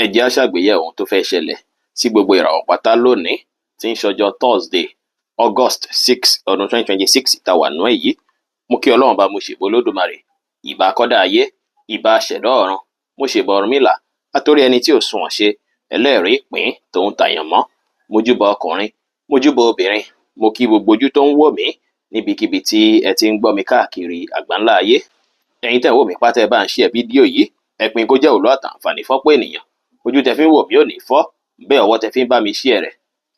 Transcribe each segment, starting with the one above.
Ẹ jẹ́ á ṣàgbéyẹ̀wò ohun tó fẹ́ ṣẹlẹ̀ sí gbogbo ìràwọ̀ pátá lónìí tí ń ṣọjọ́ Thursday, August 6, ọdún 2026 tá a wà nú ẹ̀ yìí. Mo kí Ọlọ́run bá, mo ṣèbà Olódùmarè, ìbà akọ́dá ayé, ìbà aṣẹ̀dá ọ̀run, mo ṣèbà Ọ̀rúnmìlà, àtórí ẹni tí ò sunwọ̀n ṣe, ẹlẹ́rìí ìpín tòun tàyànmọ́. Mojúbà ọkùnrin, mojúbà obìnrin, mo kí gbogbo ojú tó ń wò mí níbikíbi tí ẹ ti ń gbọ́ mi káàkiri àgbáńlá ayé. Ẹ̀yin tẹ́ ń wò mí pátá, ẹ bá ń share fídíò yìí, ẹ pín kó jẹ́ òwúlò àtàǹfààní fọ́pọ̀ ènìyàn. Ojú tẹ fi ń wò mí ò ní fọ́, bẹ́ẹ̀ ọwọ́ tẹ fi ń bá mi share rẹ̀,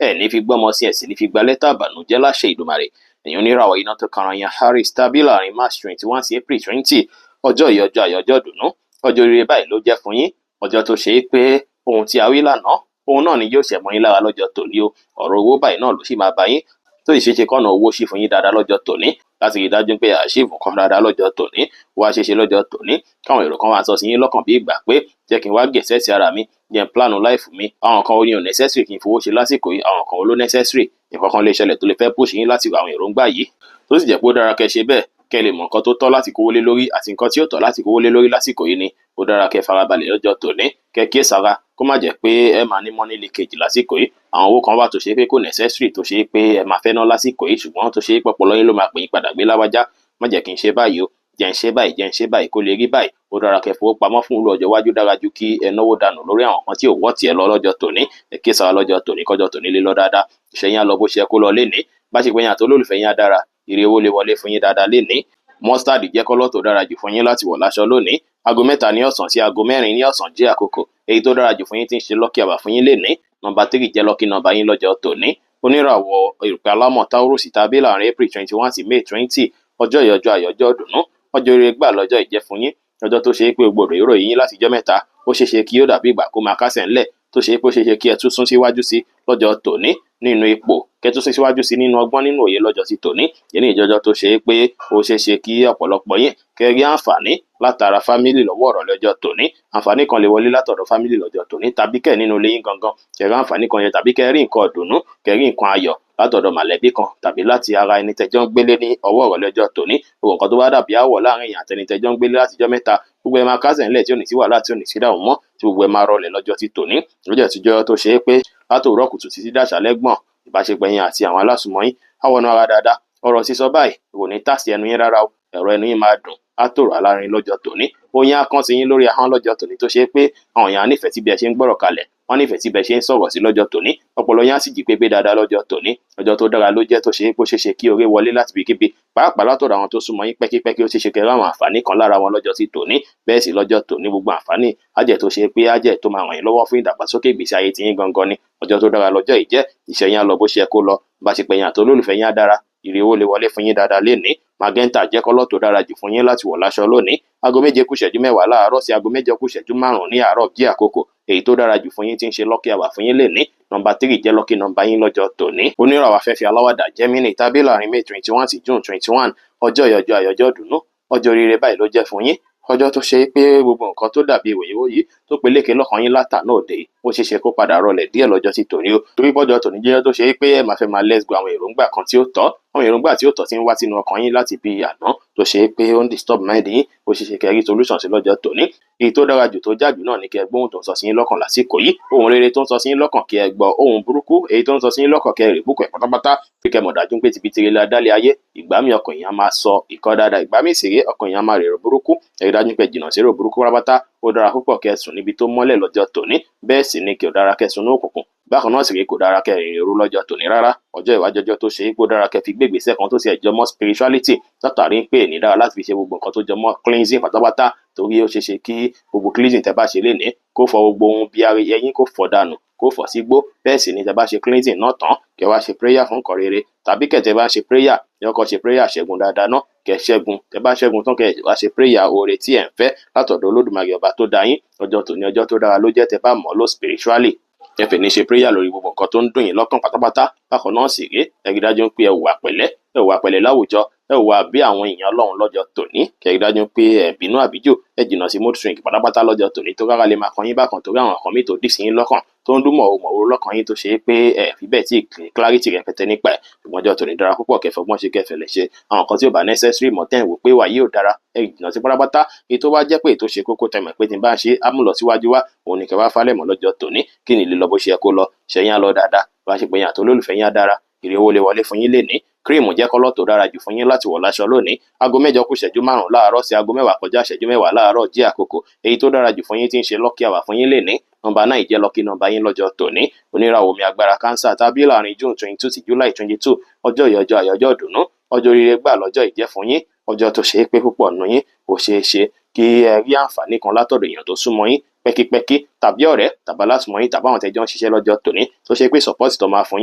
ẹ ní fi gbọ́mọ sí, ẹ sì ní fi gba lẹ́tà àbànújẹ́ láṣẹ Ìdùmarè. Ẹ̀yin oníràwọ̀ iná tó kanra yan Aries tàbí láàrin March 21 sí April 20, ọjọ́ yìí, ọjọ́ ayọ̀, ọjọ́ ìdùnnú, ọjọ́ oríire báyìí ló jẹ́ fún yín. Ọjọ́ tó ṣe é pé ohun tí a wí lánàá, òun náà ni yóò ṣẹ mọ́ yín lára lọ́jọ́ tòní o. Ọ̀rọ̀ owó báyìí náà ló sì máa bá yín, tó sì ṣeé ṣe kọ́nà owó ṣí fún yín dáadáa lọ́jọ́ tòní, láti rí i dájú pé àṣìfù kan dáadáa lọ́jọ́ tòní. Wá ṣeéṣe lọ́jọ́ tòní káwọn èrò kan wá sọ sí yín lọ́kàn bí ìgbà pé jẹ́ kí n wá gẹ̀ẹ́sẹ̀ sí ara mi, jẹ́ n plan life mi, àwọn kan ó ní ò necessary kí n fowó ṣe lásìkò yìí, àwọn kan ó ló necessary. Nǹkan kan lè ṣẹlẹ̀ tó lè fẹ́ push yín láti àwọn èròǹgbà yìí, tó sì jẹ́ pé ó dára kẹ́ ṣe bẹ́ẹ̀, kẹ́ lè mọ nǹkan tó tọ́ láti kówó lé lórí àti nǹkan tí ó tọ́ láti kówó lé lórí lásìkò yìí ni. Ó dára kẹ́ farabalẹ̀ lọ́jọ́ tòní, kẹ́ kíyèsára kó má jẹ́ pé ẹ máa ní money leakage lásìkò yìí. Àwọn owó kan wà tó ṣe pé kò necessary, tó ṣe pé ẹ máa fẹ́ ná lásìkò yìí, ṣùgbọ́n tó ṣe pé ọpọlọ yín ló máa pè yín padà gbé láwájá, má jẹ́ kí n ṣe báyìí o, jẹ́ ń ṣe báyìí, jẹ́ ń ṣe báyìí, kó lè rí báyìí. Ó dára kẹ́ fowó pamọ́ fún ìwúlò ọjọ́ iwájú, dára ju kí ẹ náwó dànù lórí àwọn kan tí ò wọ́ tiẹ̀ lọ lọ́jọ́ tòní. Ẹ kíyèsára lọ́jọ́ tòní, kọjọ́ tòní lè lọ dáadáa. Iṣẹ́ yín á lọ bó ṣe yẹ kó lọ lénìí. Bá ṣe pé yín àti olólùfẹ́ yín á dára, ire owó lè wọlé fún yín dáadáa lénìí. Mustard jẹ́ colour tó dára jù fún yín láti wọ̀ láṣọ lónìí. Aago 3 ní ọ̀sán sí aago 4 ní ọ̀sán jẹ́ àkókò èyí tó dára jù fún yín tí ń ṣe lucky hour fún yín lénìí. Number 3 jẹ́ lucky number yín lọ́jọ́ tòní. Oníràwọ̀ erùpẹ̀ alámọ̀ Taurus tàbí láàrin April 21 sí May 20, ọjọ́ yìí, ọjọ́ ayọ̀, ọjọ́ ìdùnnú, ọjọ́ oríire gbà lọ́jọ́ ìjẹ́ fún yín. Ọjọ́ tó ṣe é pé gbogbo ìròyìn yín láti ijọ́ mẹ́ta, ó ṣeé ṣe kí ó dàbí ìgbà kó máa kásẹ̀ ńlẹ̀, tó ṣe é pé ó ṣeé ṣe kí ẹ tún sún síwájú sí lọ́jọ́ tòní nínú ipò, kẹ́ tún sún síwájú sí nínú ọgbọ́n, nínú òye lọ́jọ́ ti tòní. Yìí ní ìjọjọ́ tó ṣe é pé ó ṣeé ṣe kí ọ̀pọ̀lọpọ̀ yín kẹ́ rí àǹfààní látara family lọ́wọ́ ọ̀rọ̀ lọ́jọ́ tòní. Àǹfààní kan lè wọlé látọ̀dọ̀ family lọ́jọ́ tòní, tàbí kẹ́ nínú ilé yín gangan kẹ́ rí àǹfààní kan yẹn, tàbí kẹ́ rí nǹkan ìdùnnú, kẹ́ rí nǹkan ayọ̀ látọ̀dọ̀ mọ̀lẹ́bí kan tàbí láti ara ẹni tẹ́jọ́ ń gbélé ní ọwọ́ ọ̀rọ̀ lọ́jọ́ tòní. Gbogbo nǹkan tó bá dàbí àwọ̀ láàrin èèyàn àtẹni tẹ́jọ́ ń gbélé látijọ́ mẹ́ta, gbogbo ẹ̀ máa kásẹ̀ ńlẹ̀, tí ò ní sí wàhálà, tí ò ní sí dààmú mọ́, tí gbogbo ẹ̀ máa rọlẹ̀ lọ́jọ́ ti tòní. Lọ́jọ́ ìtijọ́ tó ṣe é pé látòwúrọ̀ kùtù títí dàṣálẹ́ gbọ̀n, ìbáṣepọ̀ yín àti àwọn alásùnmọ́ yín á wọnú ara dáadáa. Ọ̀rọ̀ sísọ báyìí kò ní tà sí ẹnu yín rárá o. Ẹ̀rọ ẹnu yín máa dùn, á tòrò alárin lọ́jọ́ tòní. Oyin á kán sí yín lórí ahọ́n lọ́jọ́ tòní, tó ṣe é pé àwọn èèyàn á nífẹ̀ẹ́ sí bí ẹ ṣe ń gbọ́rọ̀ kalẹ̀, wọ́n nífẹ̀ẹ́ sí bí ẹ ṣe ń sọ̀rọ̀ sí lọ́jọ́ tòní. Ọpọlọ yín á sì jí pépé dáadáa lọ́jọ́ tòní. Ọjọ́ tó dára ló jẹ́, tó ṣe é pé ó ṣeé ṣe kí oore wọlé láti ibikíbi, pàápàá látọ̀dọ̀ àwọn tó súnmọ́ yín pẹ́kípẹ́kí. Ó ṣeé ṣe kẹ́ rí àwọn àǹfààní kan lára wọn lọ́jọ́ ti tòní. Bẹ́ẹ̀ sì lọ́jọ́ tòní, gbogbo àǹfààní á jẹ́ tó ṣe pé á jẹ́ tó máa ràn yín lọ́wọ́ fún ìdàgbàsókè ìgbésí ayé tiyín gangan ni. Ọjọ́ tó dára lọ́jọ́ yìí jẹ́. Iṣẹ́ yín á lọ bó ṣe yẹ kó lọ. Ìbáṣepọ̀ yín àti olólùfẹ́ yín á dára, ire owó lè wọlé fún yín dáadáa lénìí. Magenta jẹ́ colour tó dára jù fún yín láti wọ̀ láṣọ lónìí. Aago 7 kù ìṣẹ́jú 10 láàárọ̀ sí aago 8 kù ìṣẹ́jú 5 ní àárọ̀ jẹ́ àkókò èyí tó dára jù fún yín tí ń ṣe lucky hour fún yín lénìí. Number 3 jẹ́ lucky number yín lọ́jọ́ tòní. Oníràwọ̀ afẹ́fẹ́ aláwàdà Gemini tàbí láàrin May 21 sí June 21, ọjọ́ yìí, ọjọ́ ayọ̀, ọjọ́ ìdùnnú, ọjọ́ oríire báyìí ló jẹ́ fún yín. Ọjọ́ tó ṣe pé gbogbo nǹkan tó dàbí ìwòyíwòyí tó peléke lọ́kàn yín látàná òde, ó ṣeé ṣe kó padà rọlẹ̀ díẹ̀ lọ́jọ́ tí tòní o, torí bọ́jọ́ tòní jẹ́ tó ṣe pé ẹ máa fẹ́ máa let go àwọn èròǹgbà kan tí ó tọ́, àwọn èròǹgbà tí ó tọ́ tí ń wá sínú ọkàn yín láti bí àná, tó ṣe pé ó ń disturb mind yín. Ó ṣeé ṣe kẹ́ rí solution sí lọ́jọ́ tòní. Èyí tó dára jù, tó jájú náà ni kẹ́ gbóhùn tó ń sọ sí yín lọ́kàn lásìkò yìí. Ohun rere tó ń sọ sí yín lọ́kàn, kí ẹ gbọ́. Ohun burúkú èyí tó ń sọ sí yín lọ́kàn, kẹ́ ẹ rè búkọ̀ ẹ̀ pátápátá, pé kẹ́ mọ̀ dájú pé tìbí tirẹ̀ la dálé ayé. Ìgbà mi, ọkàn èèyàn máa sọ ìkọ́ dáadáa, ìgbà mi sì rèé, ọkàn èèyàn máa rèrò burúkú. Ẹ rí dájú pé jìnnà sí èrò burúkú pátápátá. Ó dára púpọ̀ kẹ́ sùn níbi tó mọ́lẹ̀ lọ́jọ́ tòní. Bẹ́ẹ̀ sì ni kí ó dára kẹ́ sùn ní òkùnkùn. Bákan náà sì rèé, kò dára kẹ́ rìnrìn òru lọ́jọ́ tòní rárá. Ọjọ́ ìwájọjọ́ tó ṣe é pé ó dára kẹ́ fi gbé ìgbésẹ̀ kan tó sì jọ mọ́ spirituality, látàrí pé ní dára láti fi ṣe gbogbo nǹkan tó jọ mọ́ cleansing pátápátá, torí ó ṣeé ṣe kí gbogbo cleansing tẹ́ bá ṣe lénìí kó fọ gbogbo ohun bí ara ẹyin, kó fọ̀ dànù, kó fọ̀ sígbó. Bẹ́ẹ̀ sì ni tẹ́ bá ṣe cleansing náà tán, kẹ́ wá ṣe prayer fún nǹkan rere, tàbí kẹ́ tẹ́ bá ṣe prayer, ẹ kọ́kọ́ ṣe prayer ṣẹ́gun dáadáa ná, kẹ́ ṣẹ́gun. Tẹ́ bá ṣẹ́gun tán, kẹ́ wá ṣe prayer oore tí ẹ̀ ń fẹ́ látọ̀dọ̀ Olódùmarè ọba tó dá yín. Ọjọ́ tòní, ọjọ́ tó dára ló jẹ́ tẹ́ bá mọ̀ ló spiritually. Ẹ fẹ́ ní ṣe prayer lórí gbogbo nǹkan tó ń dùn yín lọ́kàn pátápátá. Bákan náà sì rèé, ẹ rí dájú pé ẹ hùwà pẹ̀lẹ́, ẹ hùwà pẹ̀lẹ́ láwùjọ. Ẹ Ẹ hùwà bí àwọn èèyàn Ọlọ́run lọ́jọ́ tòní, kẹ́ rí dájú pé ẹ bínú àbíjò, ẹ jìnnà sí mood swing pátápátá lọ́jọ́ tòní, tó rárá lè máa kan yín bákan torí àwọn nǹkan míì tó dì sí yín lọ́kàn, tó ń dún mọ̀rọ̀ mọ̀rọ̀ lọ́kàn yín, tó ṣe é pé ẹ fi bẹ́ẹ̀ tí clarity rẹpẹtẹ nípa ẹ̀. Ṣùgbọ́n ọjọ́ tòní dára púpọ̀, kẹ́ fọgbọ́n ṣe, kẹ́ fẹ̀lẹ̀ ṣe. Àwọn nǹkan tí ò bá necessary mọ̀ tẹ́ ń wò pé wà yìí ò dára, ẹ jìnnà sí pátápátá. Èyí tó bá jẹ́ pé èyí tó ṣe kókó, tẹ́ mọ̀ pé tí n bá ń ṣe á mú lọ síwájú wá, òun ni kẹ́ wá falẹ̀ mọ́ lọ́jọ́ tòní. Kí ni lè lọ bó ṣe yẹ kó lọ, ṣẹ̀yìn á lọ dáadáa, bá ṣe pé yín àti olólùfẹ́ yín á dára, èrè owó lè wọlé fún yín lénìí. Cream jẹ́ colour tó dára jù fún yín láti wọ̀ láṣọ lónìí. Aago 8 kù ìṣẹ́jú 5 láàárọ̀ sí aago 10 kọjá ìṣẹ́jú 10 láàárọ̀ jẹ́ àkókò èyí tó dára jù fún yín tí ń ṣe lucky hour fún yín lénìí. Nọ́mbà 9 jẹ́ lucky number yín lọ́jọ́ tòní. Oníràwọ̀ omi agbára Cancer tàbí láàrin June 22 sí July 22. Ọjọ́ yìí, ọjọ́ ayọ̀, ọjọ́ ìdùnnú, ọjọ́ oríire gbà lọ́jọ́ ìjẹ́ fún yín. Ọjọ́ tó ṣe é pé púpọ̀ nù yín, ó ṣeé ṣe kí ẹ rí àǹfààní kan látọ̀dọ̀ èèyàn tó súnmọ́ yín pẹ́kípẹ́kí, tàbí ọ̀rẹ́, tàbí alásùnmọ́ yín, tàbí àwọn tẹ́jọ́ ń ṣiṣẹ́ lọ́jọ́ tòní, tó ṣe pé support tó máa fún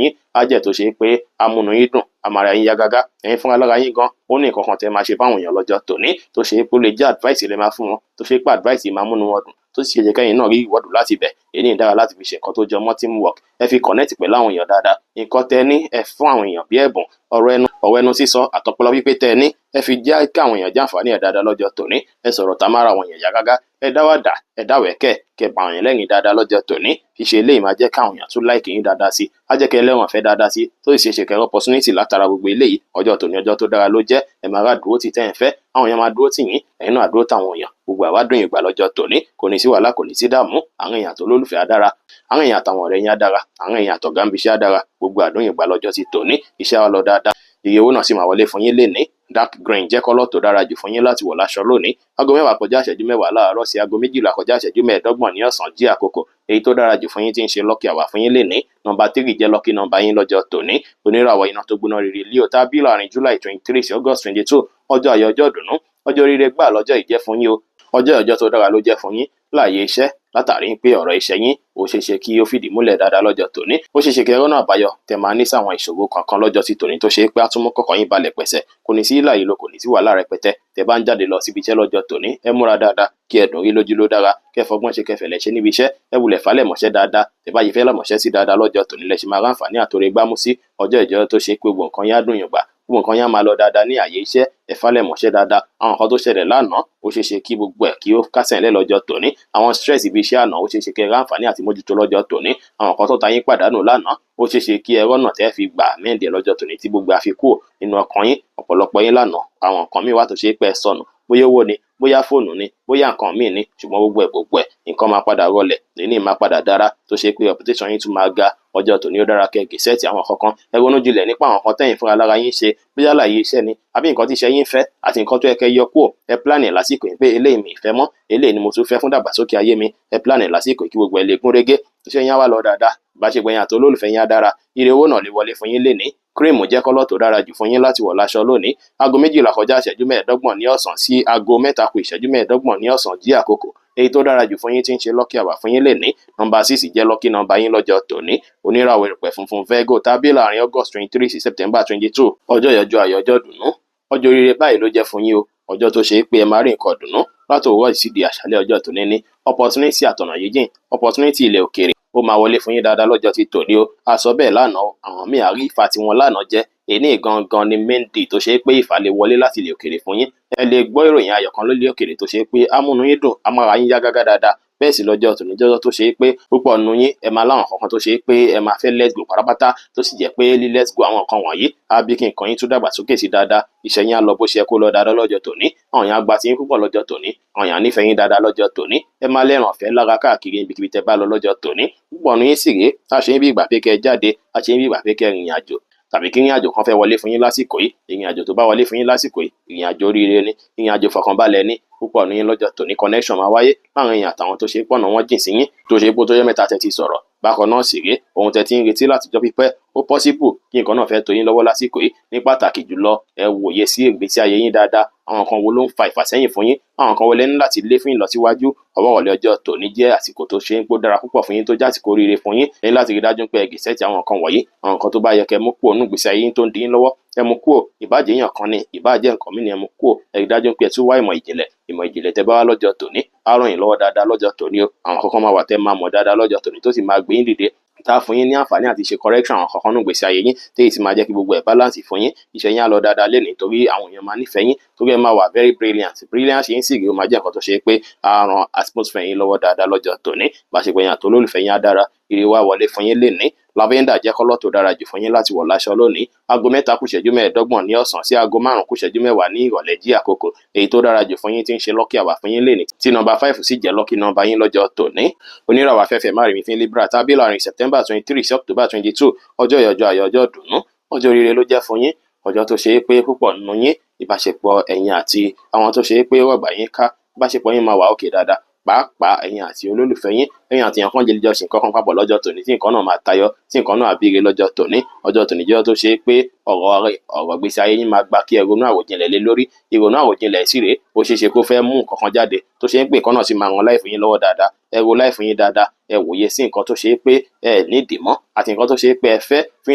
yín á jẹ́ tó ṣe pé á múnú yín dùn, á máa ra yín yá gágá. Ẹ̀yin fúnra lára yín gan, ó ní nǹkan kan tẹ́ máa ṣe fáwọn èèyàn lọ́jọ́ tòní, tó ṣe pé ó lè jẹ́ advice lẹ máa fún wọn, tó ṣe pé advice yìí máa múnú wọn dùn, tó sì ṣe kẹ́yìn náà rí ìwọ́dù láti ibẹ̀. Èyí dára láti fi ṣe nǹkan tó jọ mọ́ teamwork. Ẹ fi connect pẹ̀lú àwọn èèyàn dáadáa. Nǹkan tẹ́ ní, ẹ fún àwọn èèyàn bí ẹ̀bùn, ọ̀rọ̀ ẹnu, ọ̀rọ̀ ẹnu sísọ àtọpọlọ pípé tẹ́ ní, ẹ fi jẹ́ kí àwọn èèyàn jàǹfààní ẹ̀ dáadáa lọ́jọ́ tòní. Ẹ sọ̀rọ̀ tá mára àwọn èèyàn yá gágá, ẹ dáwàdà, ẹ dáwẹ̀kẹ̀, kẹ́ pa àwọn èèyàn lẹ́rìn dáadáa lọ́jọ́ tòní. Ṣíṣe eléyìí máa jẹ́ káwọn èèyàn tún like yín dáadáa sí, á jẹ́ kẹ́ lẹ́wọ̀n fẹ́ dáadáa sí, tó sì ṣe é ṣe kẹ́ opportunity látara gbogbo eléyìí. Ọjọ́ tòní, ọjọ́ tó dára ló jẹ́. Ẹ máa rà dúró tì tẹ́ ẹ̀ ń fẹ́, àwọn èèyàn máa dúró tì yín, ẹ̀yin náà dúró táwọn èèyàn. Gbogbo àwa dùn ìgbà lọ́jọ́ tòní, kò ní sí wàhálà, kò ní sí dààmú. Àwọn èèyàn tó lólùfẹ́ á dára, àwọn èèyàn àtàwọn ọ̀rẹ́ yín á dára, àwọn èèyàn àtọ̀gá ń biṣẹ́ á dára. Gbogbo àdún ìgbà lọ́jọ́ ti tòní, iṣẹ́ wa lọ dáadáa, iye owó náà sì máa wọlé fún yín lénìí. Dark green jẹ́ colour tó dára jù fún yín láti wọ̀ láṣọ lónìí. Aago 10 kọjá ìṣẹ́jú 10 láàárọ̀ sí aago 12 kọjá ìṣẹ́jú 25 ní ọ̀sán jí àkókò èyí tó dára jù fún yín tí ń ṣe lucky hour fún yín lénìí. Nọ́mbà 3 jẹ́ lucky number yín lọ́jọ́ tòní. Oníràwọ̀ iná tó gbóná rere Leo tàbí láàrin July 23 sí August 22. Ọjọ́ ayọ̀, ọjọ́ ìdùnnú, ọjọ́ oríire gbà lọ́jọ́ ìjẹ́ fún yín o. Ọjọ́ ọjọ́ tó dára ló jẹ́ fún yín láàyè iṣẹ́, látàrí pé ọ̀rọ̀ iṣẹ́ yín ó ṣeé ṣe kí ó fìdí múlẹ̀ dáadáa lọ́jọ́ tòní. Ó ṣeé ṣe kí ẹ rọ́nà àbáyọ tẹ máa ní sáwọn ìṣòro kankan lọ́jọ́ ti tòní, tó ṣe pé á tún mú kọ́kàn yín balẹ̀ pẹ̀sẹ̀. Kò ní sí ìlà ìlò, kò ní sí wàhálà rẹpẹtẹ. Tẹ bá ń jáde lọ síbi iṣẹ́ lọ́jọ́ tòní, ẹ múra dáadáa, kí ẹ dùn rí lójú ló dára, kẹ́ fọgbọ́n ṣe, kẹ́ fẹ̀lẹ̀ ṣe níbi iṣẹ́. Ẹ wulẹ̀ falẹ̀ mọ̀ṣẹ́ dáadáa. Tẹ bá yìí fẹ́ lọ́mọṣẹ́ sí dáadáa lọ́jọ́ tòní, lẹ ṣe máa ráǹfààní àtòrè gbámú sí. Ọjọ́ ìjọ tó ṣe pé gbogbo nǹkan yá dùn yùngbà, gbogbo nǹkan yá máa lọ dáadáa ní àyè iṣẹ́. Ẹ falẹ̀ mọ̀ṣẹ́ dáadáa. Àwọn nǹkan tó ṣẹlẹ̀ lánàá, ó ṣeé ṣe kí gbogbo ẹ̀ kí ó kásẹ̀ ńlẹ̀ lọ́jọ́ tòní. Àwọn stress ibi iṣẹ́ àná, ó ṣeé ṣe kí ẹ ráǹfààní àti mójútó lọ́jọ́ tòní. Àwọn nǹkan tó ta yín pàdánù lánàá, ó ṣeé ṣe kí ẹ rọ́nà tẹ́ fi gbà mẹ́ǹdì lọ́jọ́ tòní, tí gbogbo àfi kúrò nínú ọkàn yín. Ọ̀pọ̀lọpọ̀ yín lánàá, àwọn nǹkan míì wà tó ṣe é pé ẹ sọnù, bóyá owó ni, bóyá fóònù ni, bóyá nǹkan míì ni, ṣùgbọ́n gbogbo ẹ̀ gbogbo ẹ̀, nǹkan máa padà rọlẹ̀ lẹ́ni, máa padà dára, tó ṣe pé reputation yín tún máa ga. Ọjọ́ tòní ó dára kẹ́ gẹ̀ẹ́sẹ̀tì àwọn kankan. Ẹ ronú jinlẹ̀ nípa àwọn nǹkan tẹ́yìn fúnra lára yín ṣe, bóyá láàyè iṣẹ́ ni àbí nǹkan tí iṣẹ́ yín fẹ́ àti nǹkan tó yẹ kẹ́ yọ kúrò. Ẹ plan ẹ̀ lásìkò yìí pé eléyìí mi ì fẹ́ mọ́, eléyìí ni mo tún fẹ́ fún dàgbàsókè ayé mi. Ẹ plan ẹ̀ lásìkò kí gbogbo ẹ̀ lè gún régé. Iṣẹ́ yín á wá lọ dáadáa, ìbáṣepọ̀ yín àti olólùfẹ́ yín á dára, ire owó náà lè wọlé fún yín lénìí. Cream jẹ́ colour tó dára jù fún yín láti wọ̀ láṣọ lónìí. Aago 12 kọjá ìṣẹ́jú 25 ní ọ̀sán sí aago 3 kù ìṣẹ́jú 25 ní ọ̀sán jí àkókò èyí tó dára jù fún yín tí ń ṣe lucky hour fún yín lénìí. Nọ́mbà 6 jẹ́ lucky number yín lọ́jọ́ tòní. Oníràwọ̀ erùpẹ̀ funfun Virgo tàbí láàrin August 23 sí September 22. Ọjọ́ ìyọjọ́ ayọ̀, ọjọ́ dùnnú, ọjọ́ oríire báyìí ló jẹ́ fún yín o. Ọjọ́ tó ṣe é pé ẹ máa rí nǹkan dùnnú láti òwúrọ̀ sí di àṣálẹ́ ọjọ́ tòní ní opportunity àtọ̀nà yíjìn, opportunity ilẹ̀ òkèèrè ó máa wọlé fún yín dáadáa lọ́jọ́ ti tòní o. A sọ bẹ́ẹ̀ lánàá, àwọn míì àrí ìfà tiwọn lánàá jẹ́. Èní gangan ni main day tó ṣe é pé ìfà lè wọlé láti ilẹ̀ òkèèrè fún yín. Ẹ lè gbọ́ ìròyìn ayọ̀ kan lólè òkèèrè tó ṣe é pé á múnú yín dùn, á mára yín yá gágá dáadáa. Bẹ́ẹ̀ sì lọ́jọ́ tòní jọ́jọ́ tó ṣe é pé púpọ̀ nínú yín, ẹ máa láwọn kankan tó ṣe é pé ẹ máa fẹ́ let go pátápátá, tó sì jẹ́ pé lí let go àwọn nǹkan wọ̀nyí á bí kí nǹkan yín tún dàgbà sókè sí dáadáa. Iṣẹ́ yín á lọ bó ṣe yẹ kó lọ dáadáa lọ́jọ́ tòní. Àwọn èèyàn á gba tiyín púpọ̀ lọ́jọ́ tòní, àwọn èèyàn á nífẹ̀ẹ́ yín dáadáa lọ́jọ́ tòní. Ẹ máa lẹ́ràn ọ̀fẹ́ lára káàkiri ibikíbi tẹ́ bá lọ lọ́jọ́ tòní. Púpọ̀ nínú yín sì rèé, á ṣe yín bí ìgbà pé kẹ́ ẹ jáde, á ṣe yín bí ìgbà pé kẹ́ ẹ rìnrìn àjò, tàbí kí ìrìn àjò kan fẹ́ wọlé fún yín lásìkò yìí. Ìrìn àjò tó bá wọlé fún yín lásìkò yìí, ìrìn àjò oríire ni, ìrìn àjò ìfọ̀kànbalẹ̀ ni. Púpọ̀ nínú yín lọ́jọ́ tòní, connection máa wáyé láàrin èèyàn àtàwọn tó ṣe pọ̀nà wọn jìn sí yín, tó ṣe pé ó tó jẹ́ mẹ́ta tẹ́ ti sọ̀rọ̀. Bákan náà sì rèé, ohun tẹ́ ti ń retí látijọ́ pípẹ́, ó possible kí nǹkan náà fẹ́ tó yín lọ́wọ́ lásìkò yìí. Ní pàtàkì jùlọ, ẹ wòye sí ìgbésí ayé yín dáadáa. Àwọn nǹkan wo ló ń fa ìfàsẹ́yìn fún yín? Àwọn nǹkan wo lẹ ní láti lé fún ìlọsíwájú? Ọwọ́ ìrọ̀lẹ́ ọjọ́ tòní jẹ́ àsìkò tó ṣe ń pó dára púpọ̀ fún yín, tó jẹ́ àsìkò oríire fún yín. Ẹ ní láti rí dájú pé ẹ gẹ̀ẹ́sẹ̀tì àwọn nǹkan wọ̀nyí. Àwọn nǹkan tó bá yẹ kẹ́ mú kúrò nínú ìgbésí ayé yín tó ń di yín lọ́wọ́, ẹ mú kúrò. Ìbájẹ́ èèyàn kan ni, ìbájẹ́ nǹkan mí ni, ẹ mú kúrò. Ẹ rí dájú pé ẹ tún wá ìmọ̀ ìjìnlẹ̀. Ìmọ̀ ìjìnlẹ̀ tẹ́ bá wá lọ́jọ́ tòní á ràn yín lọ́wọ́ dáadáa lọ́jọ́ tòní o. Àwọn kankan máa wà tẹ́ máa mọ̀ dáadáa lọ́jọ́ tòní, tó sì máa gbé yín dìde. Tá a fún yín ní àǹfààní àti ṣe correction àwọn kankan nínú ìgbésí ayé yín, téyì tí máa jẹ́ kí gbogbo ẹ̀ balance fún yín. Iṣẹ́ yín á lọ dáadáa lénìí, torí àwọn èèyàn máa nífẹ̀ẹ́ yín, torí ẹ máa wà very brilliant. Brilliance yín sì rí, ó máa jẹ́ nǹkan tó ṣe pé á ran atmosphere yín lọ́wọ́ dáadáa lọ́jọ́ tòní. Ìbáṣepọ̀ yín àti olólùfẹ́ yín á dára, ire wá wọlé fún yín lénìí. Lavender jẹ́ colour tó dára jù fún yín láti wọ̀ láṣọ lónìí. 3:25 ní ọ̀sán sí 5:50 ní ìrọ̀lẹ́ jí àkókò. Èyí tó dára jù fún yín tí ń ṣe lucky hour fún yín lénìí, tí nọ́mbà 5 sì jẹ́ lucky number yín lọ́jọ́ tòní. Oníràwọ̀ afẹ́fẹ́ márìnmí fín Libra, tábí láàrin September 23 sí October 22. Ọjọ́ ìyọjọ́ ayọ̀, ọjọ́ ìdùnnú, ọjọ́ oríire ló jẹ́ fún yín. Ọjọ́ tó ṣe é pé púpọ̀ nínú yín, ìbáṣepọ̀ ẹ̀yin àti àwọn tó ṣe é pé rọ̀gbà yín ká, ìbáṣepọ̀ yín máa wà òkè dáadáa. Pàápàá ẹ̀yin àti olólùfẹ́ yín, ẹ̀yin àti èèyàn kan jẹ́ jọ ṣe nǹkan kan papọ̀ lọ́jọ́ tòní, tí nǹkan náà máa tayọ, tí nǹkan náà àbíire lọ́jọ́ tòní. Ọjọ́ tòní jẹ́ ọjọ́ tó ṣe é pé ọ̀rọ̀ ìgbésí ayé yín máa gba kí ẹ ronú àròjinlẹ̀ lé lórí. Ìrònú àròjinlẹ̀ sì rèé, ó ṣeé ṣe kó fẹ́ mú nǹkan kan jáde tó ṣe ń pé nǹkan náà sì máa ran life yín lọ́wọ́ dáadáa. Ẹ ro life yín dáadáa, ẹ wòye sí nǹkan tó ṣe é pé ẹ nídìí mọ́ àti nǹkan tó ṣe é pé ẹ fẹ́ fún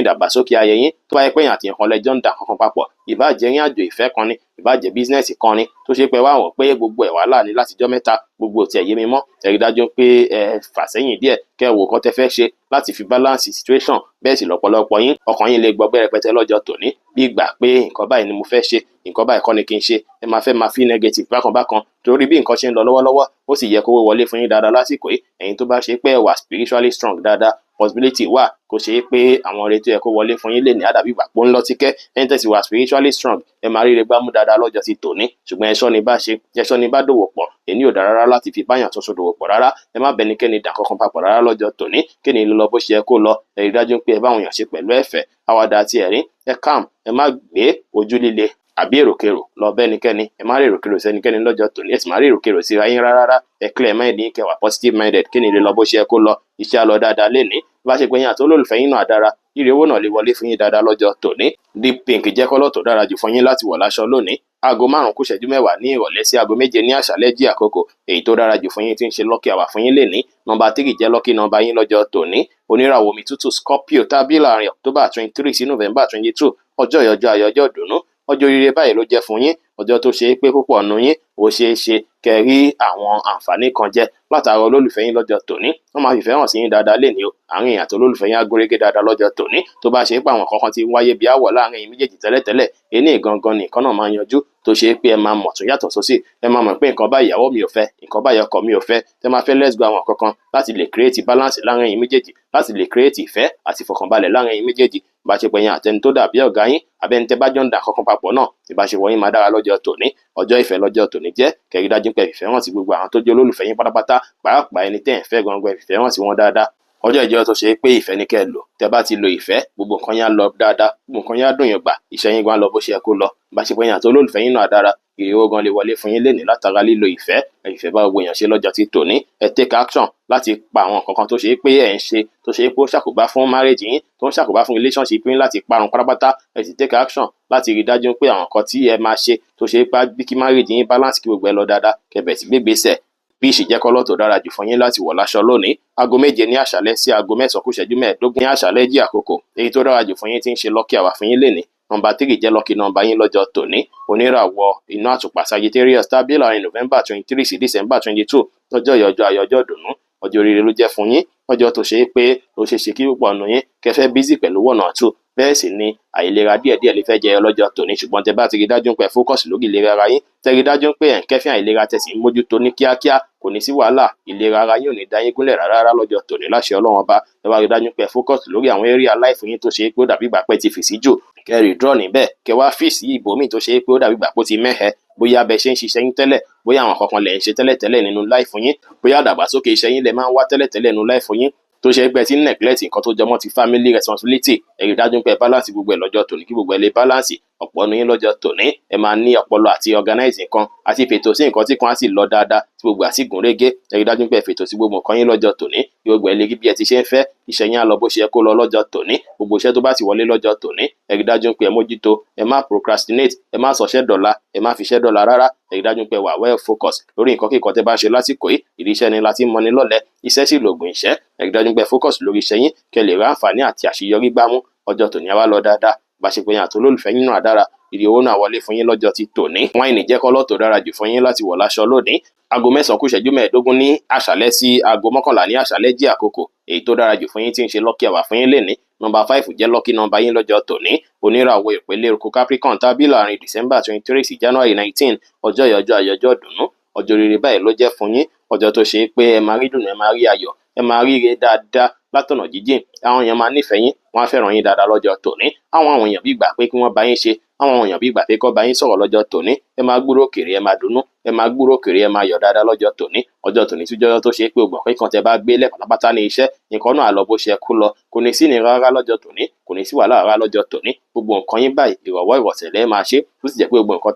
ìdàgbàsókè ayé yín. Tó bá yẹ pé ẹ̀yin àti nǹkan lẹ́jọ́ ń da nǹkan kan papọ̀, ìbáà jẹ́ ìrìn àjò ìfẹ́ kan ni, ìbáà jẹ́ business kan ni, tó ṣe pé wá wọ̀n pé gbogbo ẹ̀ wàhálà ni látijọ́ mẹ́ta, gbogbo ò tiẹ̀ yé mi mọ́, ẹ rí dájú pé ẹ fà sẹ́yìn díẹ̀, kẹ́ ẹ wò nǹkan tẹ́ fẹ́ ṣe láti fi balance situation. Bẹ́ẹ̀ sì lọ́pọ̀lọpọ̀ yín, ọkàn yín lè gbọgbẹ́ rẹpẹtẹ lọ́jọ́ tòní, bí ìgbà pé nǹkan báyìí ni mo fẹ́ ṣe, nǹkan báyìí kọ́ ni kí n ṣe. Ẹ máa fẹ́ máa feel negative bákan bákan, torí bí nǹkan ṣe ń lọ lọ́wọ́lọ́wọ́, ó sì yẹ kówó wọlé fún yín dáadáa lásìkò yìí. Ẹ̀yin tó bá ṣe pé ẹ wà spiritually strong dáadáa, possibility wà kó ṣe é pé àwọn ire tó yẹ kó wọlé fún yín lè ní àdàbí ìgbà pé ó ń lọ tíkẹ́. Ẹ̀yin tẹ́ sì wà spiritually strong, ẹ máa ríre gbámú dáadáa lọ́jọ́ ti tòní. Ṣùgbọ́n ẹ̀ṣọ́ ni bá ṣe, ẹ̀ṣọ́ ni bá dòwò pọ̀. Èní ò dára rárá láti fi báyàn tuntun dòwò pọ̀ rárá. Ẹ má bẹnikẹ́ni dà kankan papọ̀ rárá lọ́jọ́ tòní. Kí ni lọ bó ṣe yẹ kó lọ? Ẹ rí dájú pé ẹ bá àwọn èèyàn ṣe pẹ̀lú ẹ̀fẹ̀, àwàdà àti ẹ̀rín. Ẹ calm, ẹ má gbé ojú líle àbí èròkerò lọ bẹ́nikẹ́ni. Ẹ má rí èròkerò sí ẹnikẹ́ni lọ́jọ́ tòní, ẹ sì má rí èròkerò sí ra yín rárá. Ẹ clear mind yín, kẹ́ wà positive minded. Kí ni lè lọ bó ṣe yẹ kó lọ? Iṣẹ́ á lọ dáadáa lénìí. Bá ṣe pé yín àti olólùfẹ́ yín náà dára, ire owó náà lè wọlé fún yín dáadáa lọ́jọ́ tòní. Deep pink jẹ́ colour tó dára jù fún yín láti wọ̀ láṣọ lónìí. 5:50 ní ìrọ̀lẹ́ sí 7:00 ní àṣálẹ́ jí àkókò. Èyí tó dára jù fún yín tí ń ṣe lucky hour fún yín lénìí, nọ́mbà 3 jẹ́ lucky number yín lọ́jọ́ tòní. Oníràwọ̀ omi tútù Scorpio, tábí láàrin October 23 sí November 22. Ọjọ́ ìyọjọ́ ayọ̀, ọjọ́ ìdùnnú, ọjọ́ oríire báyìí ló jẹ́ fún yín. Ọjọ́ tó ṣe é pé púpọ̀ nù yín, ó ṣeé ṣe kẹ́ rí àwọn àǹfààní kan jẹ látara olólùfẹ́ yín lọ́jọ́ tòní. Wọ́n máa fìfẹ́ hàn sí yín dáadáa lénìí o. Àárín ẹ̀yin àti olólùfẹ́ yín á gúnrégé dáadáa lọ́jọ́ tòní. Tó bá ṣe é pé àwọn kankan ti wáyé bí áwọ̀ láàrin ẹ̀yin méjèèjì tẹ́lẹ̀tẹ́lẹ̀, ení gangan ni nǹkan náà máa yanjú, tó ṣe é pé ẹ máa mọ̀ tún yàtọ̀ sósì. Ẹ máa mọ̀ pé nǹkan báyìí ìyàwó mi ò fẹ́, nǹkan báyìí ọkọ mi ò fẹ́. Tẹ́ máa fẹ́ let's go àwọn kankan láti lè create balance láàrin ẹ̀yin méjèèjì, láti lè create ìfẹ́ àti ìfọ̀kànbalẹ̀ láàrin ẹ̀yin méjèèjì. Ìbáṣepọ̀ ẹ̀yin àtẹni tó dàbí ọ̀gá yín, àbẹ́ni tẹ́ bá jọ ń da kankan papọ̀ náà, ìbáṣepọ̀ yín máa dára lọ́jọ́ tòní. Ọjọ́ ìfẹ́ lọ́jọ́ tòní jẹ́. Kẹ́ rí dájú pé ẹ fìfẹ́ hàn sí gbogbo àwọn tó jẹ́ olólùfẹ́ yín pátápátá, pàápàá ẹni tẹ́ ẹ̀ ń fẹ́ gangan, ẹ fìfẹ́ hàn sí wọn dáadáa. Ọjọ́ ìjọ tó ṣe pé ìfẹ́ ní kẹ́ ẹ lò. Tẹ́ bá ti lo ìfẹ́, gbogbo nǹkan yín á lọ dáadáa, gbogbo nǹkan yín á dùn yín gbà, iṣẹ́ yín gan á lọ bó ṣe yẹ kó lọ. Ìbáṣepọ̀ yín àti olólùfẹ́ yín náà dára, ire owó gan lè wọlé fún yín lénìí látara lílo ìfẹ́. Ẹ fìfẹ́ bá gbogbo èèyàn ṣe lọ́jọ́ ti tòní. Ẹ take action láti pa àwọn nǹkan kan tó ṣe pé ẹ̀ ń ṣe, tó ṣe pé ó ṣàkóbá fún marriage yín, tó ń ṣàkóbá fún relationship yín, láti parun pátápátá. Ẹ sì take action láti rí dájú pé àwọn nǹkan tí ẹ máa ṣe tó ṣe pé bí kí marriage yín balance, kí gbogbo ẹ lọ dáadáa, kẹ́ bẹ̀rẹ̀ sí gbégbèsè. Peach jẹ́ colour tó dára jù fún yín láti wọ̀ láṣọ lónìí. 7:00 ní àṣálẹ́ sí 8:45 ní àṣálẹ́ jí àkókò. Èyí tó dára jù fún yín tí ń ṣe lucky hour fún yín lénìí, nọ́mbà 3 jẹ́ lucky number yín lọ́jọ́ tòní. Oníràwọ̀ iná àtùpà Sagittarius, tábí láàrin November 23 sí December 22. Lọ́jọ́ ìyọjọ́ ayọ̀, ọjọ́ ìdùnnú, ọjọ́ oríire ló jẹ́ fún yín. Ọjọ́ tó ṣe é pé ó ṣeé ṣe kí púpọ̀ nù yín kẹ́ fẹ́ busy pẹ̀lú one or two. Bẹ́ẹ̀ sì ni àìlera díẹ̀díẹ̀ lè fẹ́ jẹyọ lọ́jọ́ tòní. Ṣùgbọ́n tẹ́ bá ti rí dájú pé focus lórí ìlera ara yín, tẹ́ rí dájú pé ẹ̀ ń kẹ́fín àìlera, tẹ́ sì ń mójútó ní kíákíá, kò ní sí wàhálà. Ìlera ara yín ò ní dá yín gúnlẹ̀ rárá rárá lọ́jọ́ tòní láṣẹ Ọlọ́run Ọba. Ẹ wá rí dájú pé focus lórí àwọn area life yín tó ṣe é pé ó dàbí ìgbà pé ti fì sí jù, kẹ́ redraw níbẹ̀, kẹ́ wá fì sí ibòmíì tó ṣe é pé ó dàbí ìgbà pé ó ti mẹ́hẹ. Bóyá bẹ ṣe ń ṣiṣẹ́ yín tẹ́lẹ̀, bóyá àwọn kankan lẹ̀ ń ṣe tẹ́lẹ̀tẹ́lẹ̀ nínú life yín, bóyá àdàgbàsókè iṣẹ́ yín lẹ máa ń wá tẹ́lẹ̀tẹ́lẹ̀ nínú life yín, tó ṣe pé tí ń neglect nǹkan tó jọmọ́ ti family responsibility, ẹ rí dájú pé balance gbogbo ẹ̀ lọ́jọ́ tòní, kí gbogbo ẹ̀ lè balance. Ọ̀pọ̀ nínú yín lọ́jọ́ tòní, ẹ máa ní ọpọlọ àti organize nǹkan àti fètò sí nǹkan tí kan á sì lọ dáadáa, tí gbogbo á sì gún régé. Ẹ rí dájú pé fètò sí gbogbo nǹkan yín lọ́jọ́ tòní, kí gbogbo ẹ̀ lè rí bí ẹ ti ṣe ń fẹ́. Iṣẹ́ yín á lọ bó ṣe yẹ kó lọ lọ́jọ́ tòní. Gbogbo iṣẹ́ tó bá ti wọlé lọ́jọ́ tòní, ẹ rí dájú pé ẹ mójútó. Ẹ má procrastinate, ẹ má sọṣẹ́ dọ̀la, ẹ má fiṣẹ́ dọ̀la rárá. Ẹ rí dájú pé wà well focus lórí nǹkan kíkan tẹ́ bá ń ṣe lásìkò yìí. Ìdí iṣẹ́ ni láti mọni lọ́lẹ̀, iṣẹ́ sì lògùn ìṣẹ́. Ẹ rí dájú pé focus lórí iṣẹ́ yín, kẹ́ lè rí àǹfààní àti àṣeyọrí gbámú. Ọjọ́ tòní á wá lọ dáadáa. Ìbáṣepọ̀ yín àti olólùfẹ́ yín náà dára, ire owó náà wọlé fún yín lọ́jọ́ ti tòní. Wine jẹ́ colour tó dára jù fún yín láti wọ̀ láṣọ lónìí. Aago 9 kù ìṣẹ́jú 15 ní àṣálẹ́ sí aago 11 ní àṣálẹ́ jẹ́ àkókò èyí tó dára jù fún yín tí ń ṣe lucky hour fún yín lénìí. Nọ́mbà 5 jẹ́ lucky number yín lọ́jọ́ tòní. Oníràwọ̀ ìpele eruku Capricorn tàbí láàrin December 23 sí January 19. Ọjọ́ yìí, ọjọ́ ayọ̀, ọjọ́ ìdùnnú, ọjọ́ rere báyìí ló jẹ́ fún yín. Ọjọ́ tó ṣe é pé ẹ máa rí dùnnú, ẹ máa rí ayọ̀, ẹ máa rí ire dáadáa látọ̀nà jíjìn. Àwọn èèyàn máa nífẹ̀ẹ́ yín, wọ́n á fẹ́ràn yín dáadáa lọ́jọ́ tòní. Àwọn èèyàn bí ìgbà pé kí wọ́n bá yín ṣe, àwọn èèyàn bí ìgbà pé kọ́ bá yín sọ̀rọ̀ lọ́jọ́ tòní. Ẹ máa gbúrò kèrè, ẹ máa dunnú, ẹ máa gbúrò kèrè, ẹ máa yọ̀ dáadáa lọ́jọ́ tòní. Ọjọ́ tòní tún jẹ́ ọjọ́ tó ṣe é pé ògbọ̀n pé kan tẹ bá gbé lẹ̀ pátápátá ní iṣẹ́, nǹkan náà á lọ bó ṣe kú lọ. Kò ní sí ìnira rárá lọ́jọ́ tòní, kò ní sí wàhálà rárá lọ́jọ́ tòní. Gbogbo nǹkan yín báyìí, ìrọ̀wọ́ ìrọ̀sẹ̀ lẹ́ẹ̀ máa ṣe. Ó sì jẹ́ pé gbogbo nǹkan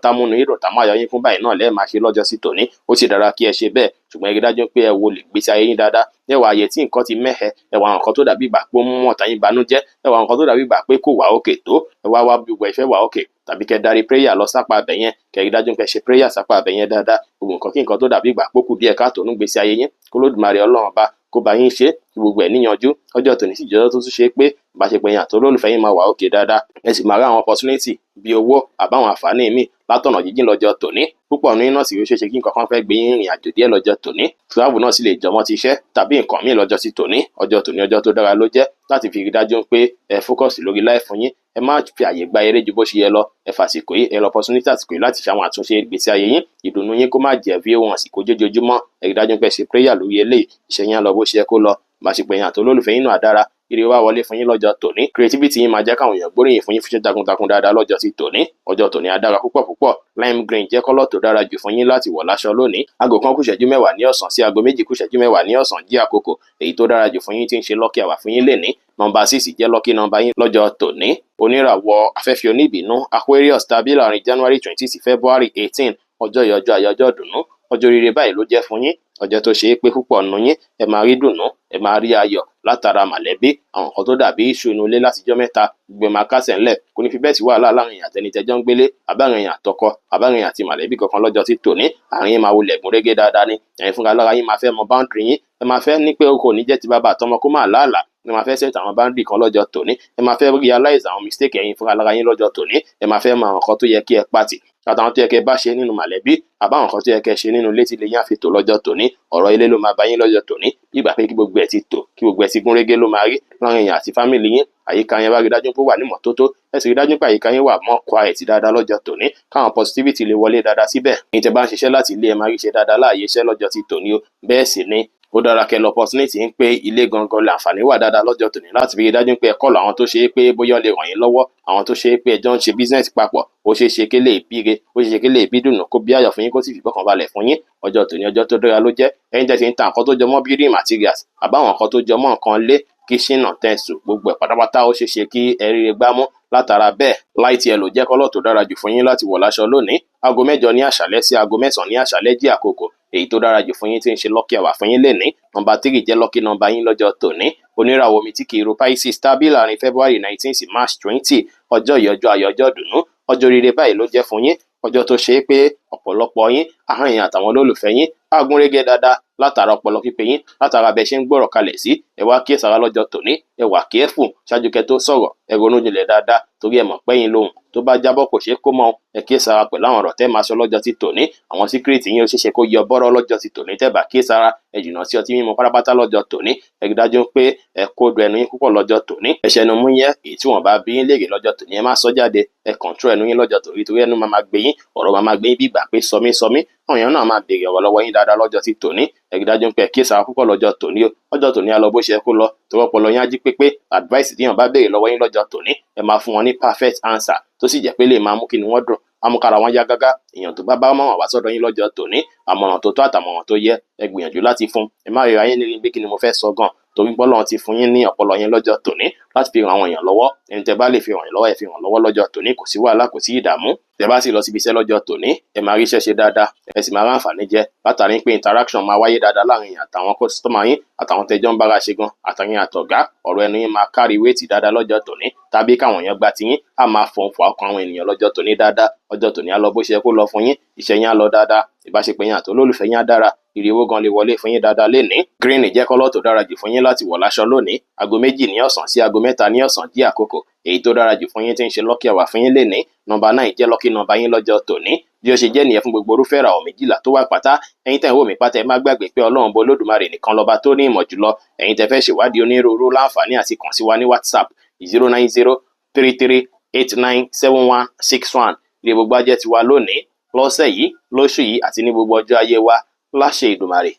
tá múnú yín dùn, tá máa yọ yín fún báyìí náà lẹ́ẹ̀ máa ṣe lọ́jọ́ sí tòní. Ó sì dára kí ẹ ṣe bẹ́ẹ̀, ṣùgbọ́n ẹ rí dájú pé ẹ wo lè gbésí ayé yín dáadáa. Ẹ wá ààyè tí nǹkan ti mẹ́hẹ, ẹ wá àwọn nǹkan tó dàbí ìgbà pé ó mú ọ̀tá yín banújẹ́, ẹ wá àwọn nǹkan tó dàbí ìgbà pé kò wá òkè tó, ẹ wá wá bí gbogbo ẹ fẹ́ wà òkè, tàbí kẹ́ darí prayer lọ sápá abẹ yẹn, kẹ́ rí dájú pé ṣe prayer sápá abẹ yẹn dáadáa. Gbogbo nǹkan kí nǹkan tó dàbí ìgbà pé ó kù díẹ̀ káàtó nínú ìgbésí ayé yín, kó Olódùmarè Ọlọ́run ọba kó bá yín ṣe kí gbogbo ẹ̀ níyanjú. Ọjọ́ tòní sì jẹ́ ọjọ́ tó tún ṣe pé ìbáṣepọ̀ yín àti olólùfẹ́ yín máa wà òkè dáadáa. Ẹ sì máa rí àwọn opportunity bí owó àbáwọn àǹfààní míì látọ̀nà jíjìn lọ́jọ́ tòní. Púpọ̀ nínú náà sì ó ṣeéṣe kí nǹkan kan fẹ́ gbé yín rìnrìn àjò díẹ̀ lọ́jọ́ tòní. Travel náà sì lè jọmọ́ ti iṣẹ́ tàbí nǹkan míì lọ́jọ́ sí tòní. Ọjọ́ tòní, ọjọ́ tó dára ló jẹ́ láti fi rí dájú pé ẹ focus lórí life yín. Ẹ má fi àyè gba eré ju bó ṣe yẹ lọ. Ẹ fàsìkò yìí, ẹ lọ opportunity àsìkò yìí láti ṣe àwọn àtúnṣe ìgbésí ayé yín. Ìdùnnú yín kó má jẹ́ bí ohun àsìkò jójoojúmọ́. Ẹ rí dájú pé ẹ ṣe prayer lórí eléyìí. Iṣẹ́ yín á lọ bó ṣe yẹ kó lọ. Ìbáṣepọ̀ yín àti olólùfẹ́ yín náà á dára. Ire wá wọlé fún yín lọ́jọ́ tòní. Creativity yín máa jẹ́ káwọn èèyàn gbóríyìn fún yín fún iṣẹ́ takuntakun dáadáa lọ́jọ́ sí tòní. Ọjọ́ tòní á dára púpọ̀ púpọ̀. Lime green jẹ́ colour tó dára jù fún yín láti wọ̀ láṣọ lónìí. Aago 1 kù ìṣẹ́jú 10 ní ọ̀sán sí aago 2 kù ìṣẹ́jú 10 ní ọ̀sán jẹ́ àkókò èyí tó dára jù fún yín tí ń ṣe lucky hour fún yín lénìí. Nọ́mbà 6 jẹ́ lucky number yín lọ́jọ́ tòní. Oníràwọ̀ afẹ́fẹ́ oníbínú Aquarius tàbí láàrin January 20 sí February 18. Ọjọ́ yìí, ọjọ́ ayọ̀, ọjọ́ ìdùnnú, ọjọ́ rere báyìí ló jẹ́ fún yín. Ọjọ́ tó ṣe é pé púpọ̀ nínú yín, ẹ máa rí dùnnú, ẹ máa rí ayọ̀ látara mọ̀lẹ́bí. Àwọn nǹkan tó dàbí issue inú ilé látijọ́ mẹ́ta, gbogbo ẹ̀ máa kásẹ̀ ńlẹ̀. Kò ní fi bẹ́ẹ̀ sí wàhálà láàrin èèyàn àtẹni tẹ́jọ́ ń gbélé, àbárin èèyàn àtọkọ, àbárin èèyàn àti mọ̀lẹ́bí kankan lọ́jọ́ sí tòní. Àárín yín máa wulẹ̀ gún régé dáadáa ni. Ẹ̀yin fúnra lára yín máa fẹ́ mọ boundary yín. Ẹ máa fẹ́ ní pé o kò ní jẹ́ ti bàbá àtọmọ kó máa láàlà. Ẹ máa fẹ́ set àwọn boundary kan lọ́jọ́ tòní. Ẹ máa fẹ́ realize àwọn mistake ẹ̀yin fúnra lára yín lọ́jọ́ tòní. Ẹ máa fẹ́ mọ àwọn nǹkan tó yẹ kí ẹ pàtì, àtàwọn tó yẹ kẹ́ bá ṣe nínú mọ̀lẹ́bí, àbáwọn nǹkan tó yẹ kẹ́ ṣe nínú ilé tí ilé yín á fi tò lọ́jọ́ tòní. Ọ̀rọ̀ ilé ló máa bá yín lọ́jọ́ tòní. Bí ìgbà pé kí gbogbo ẹ̀ ti tò, kí gbogbo ẹ̀ ti gún régé ló máa rí láàrin èèyàn àti family yín. Àyíká yẹn bá rí dájú pé ó wà ní ìmọ́tótó, ẹ sì rí dájú pé àyíká yín wà more quiet dáadáa lọ́jọ́ tòní, káwọn positivity lè wọlé dáadáa síbẹ̀. Ẹ̀yin tẹ́ bá ń ṣiṣẹ́ láti ilé, ẹ máa rí ṣe dáadáa láàyè iṣẹ́ lọ́jọ́ ti tòní o. Bẹ́ẹ̀ sì ni ó dára kẹ́ lọ opportunity ń pé ilé gangan làǹfààní wà dáadáa lọ́jọ́ tòní láti fi rí dájú pé ẹ call àwọn tó ṣe é pé bóyá ó lè ràn yín lọ́wọ́, àwọn tó ṣe é pé ẹjọ́ ń ṣe business papọ̀. Ó ṣeé ṣe kí lè bíire, ó ṣeé ṣe kí lè bí dùnú, kó bí ayọ̀ fún yín, kó sì fi ìfọ̀kànbalẹ̀ fún yín. Ọjọ́ tòní, ọjọ́ tó dára ló jẹ́. Ẹ̀yin tẹ́ ti ń ta nǹkan tó jọmọ́ building materials, àbáwọn nǹkan tó jọmọ́ nǹkan lé, kitchen utensil, gbogbo ẹ̀ pátápátá, ó ṣeé ṣe kí ẹ ríre gbámú látara bẹ́ẹ̀. Light yellow jẹ́ colour tó dára jù fún yín láti wọ̀ láṣọ lónìí. Aago 8 ní àṣálẹ́ sí aago 9 ní àṣálẹ́ jẹ́ àkókò èyí tó dára jù fún yín tí ń ṣe lucky hour fún yín lénìí. Nọ́mbà 3 jẹ́ lucky number yín lọ́jọ́ tòní. Oníràwọ̀ omi tí kì í ro Pisces tàbí láàrin February 19 sí March 20. Ọjọ́ yìí, ọjọ́ ayọ̀, ọjọ́ ìdùnnú, ọjọ́ rere báyìí ló jẹ́ fún yín. Ọjọ́ tó ṣe é pé ọ̀pọ̀lọpọ̀ yín, ahọ́n yín àtàwọn olólùfẹ́ yín á gún régé dáadáa látara ọpọlọ pípé yín, látara bẹ ṣe ń gbọ́rọ̀ kalẹ̀ sí. Ẹ wá kíyèsára lọ́jọ́ tòní, ẹ wà careful ṣáájú kẹ́ tó sọ̀rọ̀. Ẹ ronú jinlẹ̀ dáadáa, torí ẹ mọ̀ pẹ́yìn lóhùn tó bá jábọ́ kò ṣeé kó mọ́. Ẹ kíyèsára pẹ̀lú àwọn ọ̀rọ̀ tẹ́ máa sọ lọ́jọ́ ti tòní. Àwọn secret yín ó ṣeéṣe kó yọ bọ́rọ́ lọ́jọ́ ti tòní tẹ́ bá kíyèsára. Ẹ jìnnà sí ọtí mímu pátápátá lọ́jọ́ tòní. Ẹ rí dájú pé ẹ kódo ẹnu yín púpọ̀ lọ́jọ́ tòní. Ẹ ṣẹnu mú yẹn èyí tí wọ́n bá bí yín léèrè lọ́jọ́ tòní, ẹ má sọ jáde. Ẹ control ẹnu yín lọ́jọ́ tòní, torí ẹnu máa máa gbé yín, ọ̀rọ̀ máa máa gbé yín bí ìgbà pé sọmí sọmí. Àwọn èèyàn náà máa béèrè ọ̀rọ̀ lọ́wọ́ yín dáadáa lọ́jọ́ ti tòní. Ẹ rí dájú pé ẹ kíyèsára púpọ̀ lọ́jọ́ tòní o. Ọjọ́ tòní á lọ bó ṣe yẹ kó lọ, torí ọpọlọ yín á jí pépé. Advice tí èèyàn bá béèrè lọ́wọ́ yín lọ́jọ́ tòní, ẹ máa fún wọn ní perfect answer, tó sì jẹ́ pé lè máa mú kí inú wọn dùn, amúkára wọn yá gágá. Èèyàn tó bá bá mọ̀ràn wá sọ́dọ̀ yín lọ́jọ́ tòní, àmọ̀ràn tó tọ́ àtàmọ̀ràn tó yẹ, ẹ gbìyànjú láti fún. Ẹ má ríra yín ní pé kí ni mo fẹ́ sọ gan, torí pé Ọlọ́run ti fún yín ní ọpọlọ yín lọ́jọ́ tòní láti fi ràn àwọn èèyàn lọ́wọ́. Ẹni tẹ́ bá lè fi ràn yín lọ́wọ́, ẹ fi ràn lọ́wọ́ lọ́jọ́ tòní. Kò sí wàhálà, kò sí ìdààmú. Tẹ́ bá sì lọ síbi iṣẹ́ lọ́jọ́ tòní, ẹ máa rí iṣẹ́ ṣe dáadáa, ẹ sì máa rí àǹfààní jẹ látàrí pé interaction máa wáyé dáadáa láàrin èèyàn àtàwọn customer yín, àtàwọn tẹ́jọ́ ń bára ṣe gan, àtàyìn àtọ̀gá. Ọ̀rọ̀ ẹnu yín máa carry weight dáadáa lọ́jọ́ tòní, tàbí káwọn èèyàn gba tiyín, á máa fọ̀n fọ̀ ọkàn àwọn ènìyàn lọ́jọ́ tòní dáadáa. Ọjọ́ tòní á lọ bó ṣe yẹ kó lọ fún yín. Iṣẹ́ yín á lọ dáadáa, ìbáṣepọ̀ yín àti olólùfẹ́ yín á dára, ire owó gan lè wọlé fún yín dáadáa lénìí. Green jẹ́ colour tó dára jù fún yín láti wọ̀ láṣọ lónìí. Aago 2 ní ọ̀sán sí aago 3 ní ọ̀sán jẹ́ àkókò èyí tó dára jù fún yín tí ń ṣe lucky hour fún yín lénìí. Nọ́mbà 9 jẹ́ lucky number yín lọ́jọ́ tòní. Bí ó ṣe jẹ́ nìyẹn fún gbogbo irúfẹ́ ìràwọ̀ 12 tó wà pátá. Ẹ̀yin tẹ́ ń wò mí pátá, ẹ má gbàgbé pé Ọlọ́run bọ Olódùmarè nìkan lọ́ba tó ní ìmọ̀ jùlọ. Ẹ̀yin tẹ́ fẹ́ ṣèwádìí onírúurú, láǹfààní àti kàn sí wa ní WhatsApp 09033897161. Ilé gbogbo ajẹ́ tiwa lónìí, lọ́sẹ̀ yìí, lóṣù yìí àti ní gbogbo ọjọ́ ayé wa láṣẹ Èdùmàrè.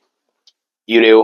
Ire o.